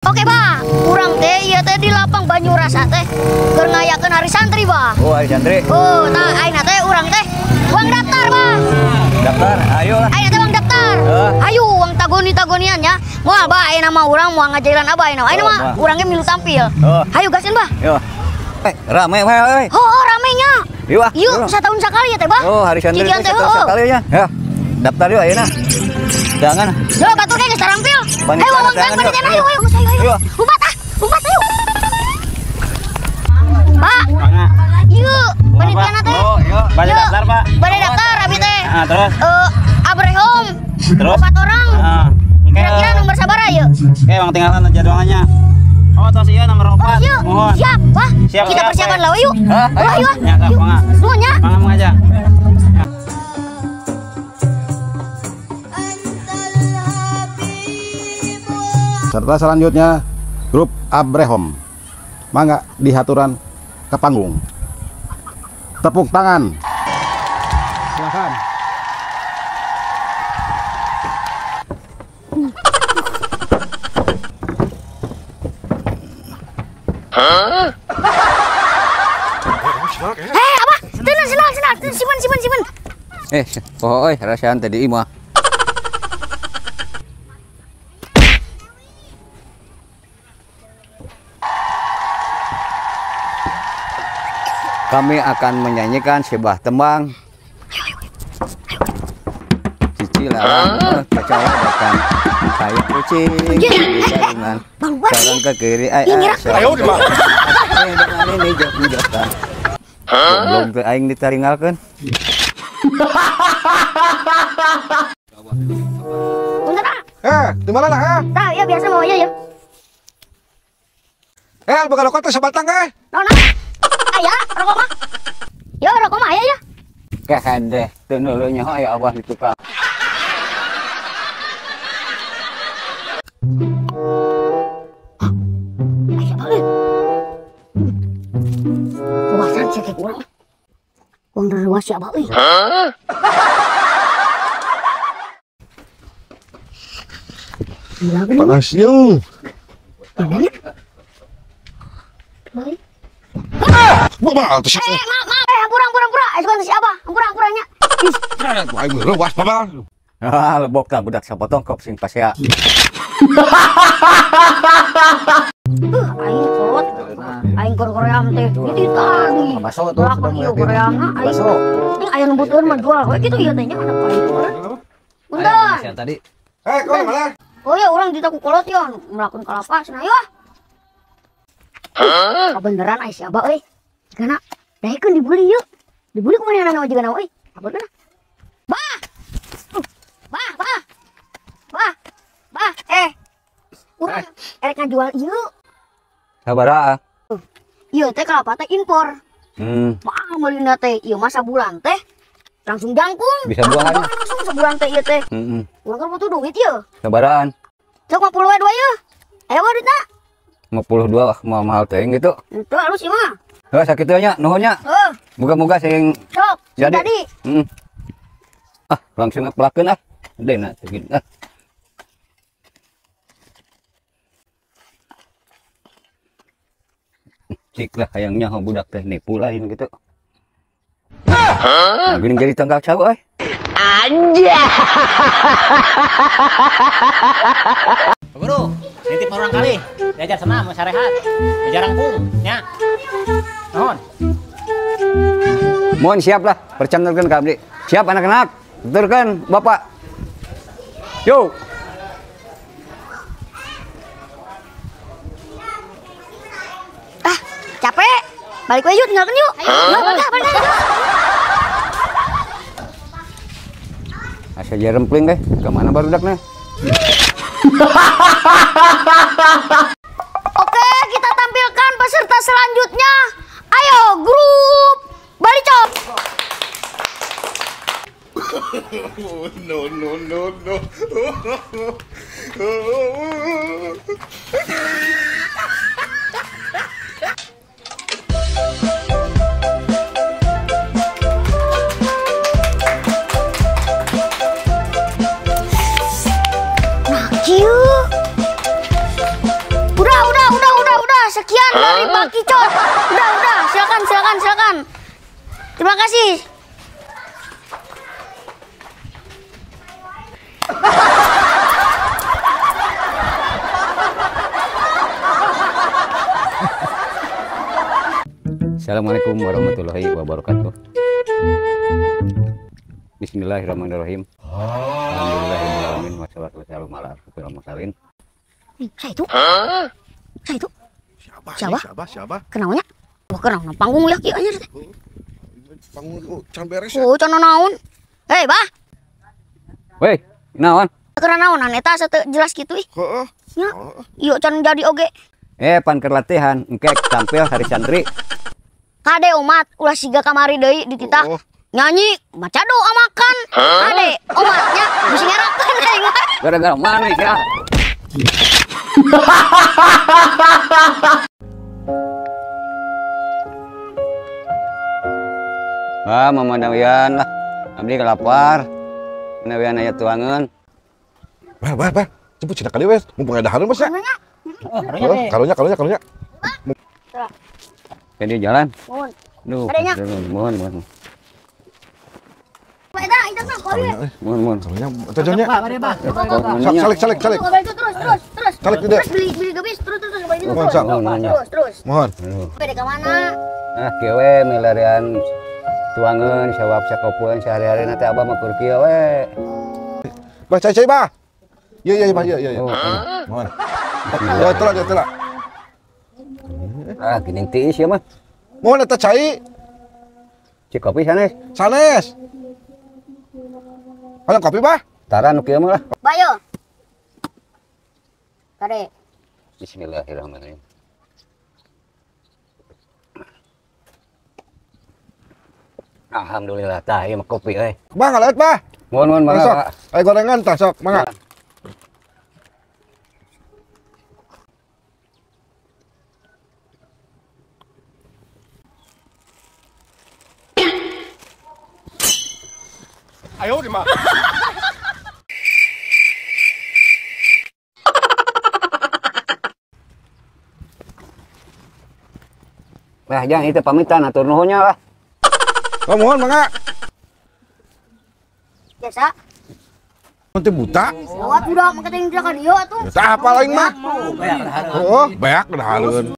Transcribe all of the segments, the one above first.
Oke, Bah. Urang teh ieu teh di lapang Banyurasa teh keur ngayakeun hari santri, Bah. Oh, hari santri. Oh, tah ayeuna teh urang teh uang daftar, Bah. Daftar, ayo lah. Ayeuna teh uang daftar. Ayo uang tagoni-tagonian ya. Moal, Bah, ayeuna mah urang moal ngajailan abah ayeuna. Ayeuna mah urang ge milu tampil. Ayo gaskeun, Bah. Yo. Rame wae euy. Oh, rame nya. Yuk, ah. Yuk, setahun sekali ya teh, Bah. Oh, hari santri setahun sekali ya. Ya. Daftar yuk ayeuna. Jangan. Yo, batur ge geus tarampil. Ayo wawang tang panitia ayo ayo ayo ayo. Lumpat ah, lumpat ayo. Pak. Ieu panitia teh. Oh, iya. Bade daftar, Pak. Bade daftar abi teh. Heeh, terus. Abraham. Terus 4 orang. Heeh. Kira-kira nomor sabaraha ieu? Oke, Bang tinggalkan jadwalnya. Oh, tos ieu nomor 4. Mohon. Siap, Pak. Siap, kita persiapan lah yuk. Ayo. Ya, mangga. Nuhun nya. Mangga aja. Serta selanjutnya grup Abraham. Mangga dihaturan ke panggung. Tepuk tangan. Silakan. Hah? Apa? Tenang, senang, senang. Simpen, simpen, simpen. Poho euy, rasaan tadi imah. Kami akan menyanyikan sebuah tembang. Cici larang kacau bahkan kayak kucing di jaringan. Sekarang ke kiri, ayo dengan ini jok-jokan. Belum ke aing ditaringalkeun. Di mana lah? Tah, ya biasa mau aja ya. Bukan rokok teh sebatang eh. Naon? Aya, rokok mah. Ya, rokok mah aya ya. Kehen deh, teu nuluy nyaho aya abah di tukang. Aya banget. Luasan sih teh urang. Uang dari si abah euy. Panas yeuh. Bapak, tuh siapa? Maaf, maaf, hampura, hampura, hampura. Ayo si abah, hampura, hampuranya. Aing lewas, bapak. Ah, lebok tah budak sapotong kop sing pasea. Aing kolot. Aing koream teh. Itu tadi. Baso tuh. Lakon ieu koreamna aing. Ini aya nu butuheun mah jual we kitu ieu teh nya ada aing. Punten. Tadi. Kau mana? Oh ya urang ditaku kolot ya melakukan kelapa cenah yeuh. Hah? Kabeneran ai si abah euy. Karena daekeun dibuli yuk. Dibuli kumaha nana juga naon euy. Apa kana? Bah. Bah, bah. Bah. Bah, urang erek ngajual ieu. Sabaraha? Ieu teh kelapa teh impor. Bah, meulina teh ieu mah sabulan teh langsung jangkung. Bisa buahan. Langsung sebulan teh ieu teh. Urang kan butuh duit ieu. Sabaraan? Sok 50 we dua ieu. Aya wae duitna. 52 mah mahal teh gitu. Itu halus ieu mah. Heuh sakitu nya nuhun nya. Heuh. Moga-moga sing sok jadi. Ah, langsung ngepelakeun ah. Dena teh ah. Cik lah hayangnya budak teh nipu lain gitu. Nah, gini jadi tanggal cau euy. Anjay. Guru, nitip orang kali. Diajar senam, sarehat. Diajar rangkung, nya. Nuhun. Mohon siap lah, percantelkeun ka abdi. Siap anak-anak, tuturkeun Bapak. Yo. Ah, capek. Balik we yuk, tinggalkeun yuk. Ayo, balik, balik. Asa jarempling deh, kemana barudakna? Oke, kita tampilkan peserta selanjutnya. Ayo, grup Balicop. No, no, no, no. Nah, kieu. Terima kasih. Assalamualaikum warahmatullahi wabarakatuh. Bismillahirrahmanirrahim. Alhamdulillahirabbil alamin wassalatu wassalamu ala asyrofil mursalin. Saya itu. Saya itu. Siapa? Siapa? Siapa? Siapa? Kenalnya? Wah, kenal panggung ya kieu anjir. Panggung can beres ya. Oh, can naon? Hei, Bah. Weh, naon? Keur naonan eta asa teu jelas kitu ih. Heeh. Nya. Ieu can jadi oge. Pan keur latihan engke tampil hari santri. Kade umat ulah siga kamari deui di titah. Oh. Nyanyi maca doa makan. Kade umatnya bisi ngerakeun aing mah. Gara-gara mana ya? Ah, mama Dawian lah. Abdi kelapar. Dawian aya tuangeun. Bah, bah, bah. Jemput cina kali wes. Mumpung ada hareun bos ya. Oh, karunya, karunya, karunya. Jadi jalan. Mohon. Duh, mohon, mohon. Mohon, mohon. Karunya, tujuannya. Salik, salik, salik. Terus, terus, terus. Salik tidak. Terus beli gebis, terus, terus, terus. Mohon, terus, terus. Mohon. Pede ka mana? Nah, kieu we milarian tuangeun sawap sakopuan sehari-hari nanti abah mah keur kieu we. Bah, cai cai, bah. Iya, iya, bah, iya, iya. Mohon. Ya, telah, ya, telah. Ah, gini tiis ya mah. Mohon eta cai. Cik kopi sanes. Sanes. Hayang kopi, bah? Tara nu kieu mah lah. Bayo. Kade. Bismillahirrahmanirrahim. Alhamdulillah tah ieu mah kopi euy. Bah, ngaleut, bah. Mohon, mohon, mangga. Ayo gorengan tah sok, mangga. Ayo di mah. Wah, jangan itu pamitan atur nuhunnya lah. Oh, mohon mangga. Biasa. Nanti buta. Lewat udah mangga teh ka dieu atuh. Tah apa lain mah? Oh, beak dahareun.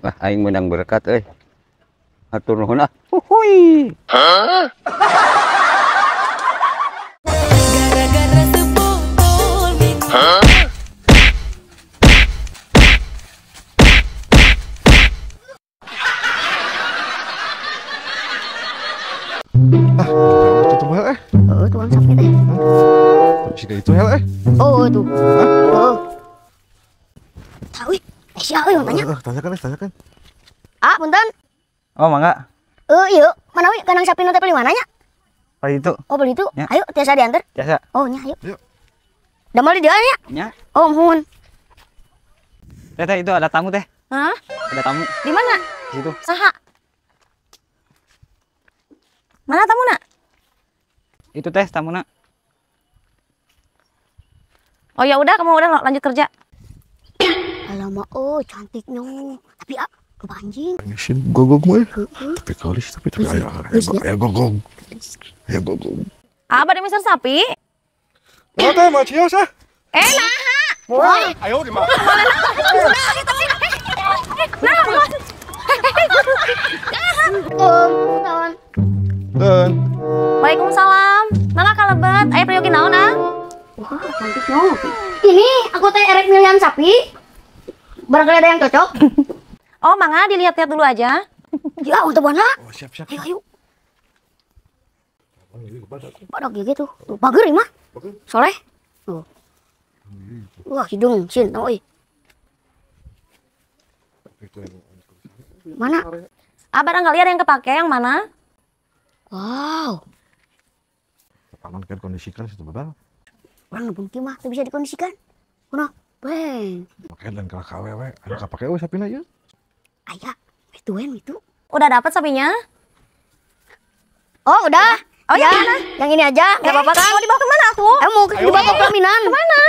Wah, aing menang berkat euy. Atur nuhun ah. Huhuy. Hah? Gara-gara sebotol minum. Hah? Ah, tutup hel eh. Oh, tuang sapi teh. Siga itu hel eh. Oh, itu. Hah? Oh. Tahu ih. Sia euy tanya. Tanyakan, tanyakan. Ah, punten. Oh, mangga. Iya, manawi kandang sapi nu teh beli mananya? Beli itu. Oh, beli itu. Ya. Ayo, tiasa diantar. Tiasa. Oh, nya, ayo. Yuk. Damel di dieu nya? Nya. Oh, muhun. Teh, teh, itu ada tamu teh. Hah? Ada tamu. Di mana? Di situ. Saha? Mana tamu nak? Itu teh tamu nak. Oh ya udah, kamu udah lanjut kerja. Alamak, oh cantiknya. Tapi ah, anjing. Anjing gogog mah. Tapi kalis tapi aya gogog. Aya gogog. Apa di mister sapi? Oh teh mah cios ah. Nah. Wah. Ayo di mah. Nah. Dan. Waalaikumsalam. Mangga kalebet, aya peryogi naon ah? Wah, cantiknya. Ini aku teh erek milihan sapi. Barangkali ada yang cocok. Oh, mangga dilihat-lihat dulu aja. Ya, untuk mana? Oh, siap, siap. Ayo, ayo. Badak ya gitu. Tuh, bager ini mah. Soleh. Tuh. Wah, hidung sin, oi. Mana? Ah, barangkali ada yang kepake yang mana? Wow. Paman kan kondisikan situ babal. Orang ngebungki mah tuh bisa dikondisikan. Kuno, beng. Makanya dan kalau KWW, anu kapake euy sapina ieu. Aya, itu wen itu. Udah dapat sapinya? Oh, udah. Oh, ya, yang mana? Yang ini aja, enggak apa-apa kan? Mau dibawa kemana aku? Mau dibawa ke pelaminan. Kemana?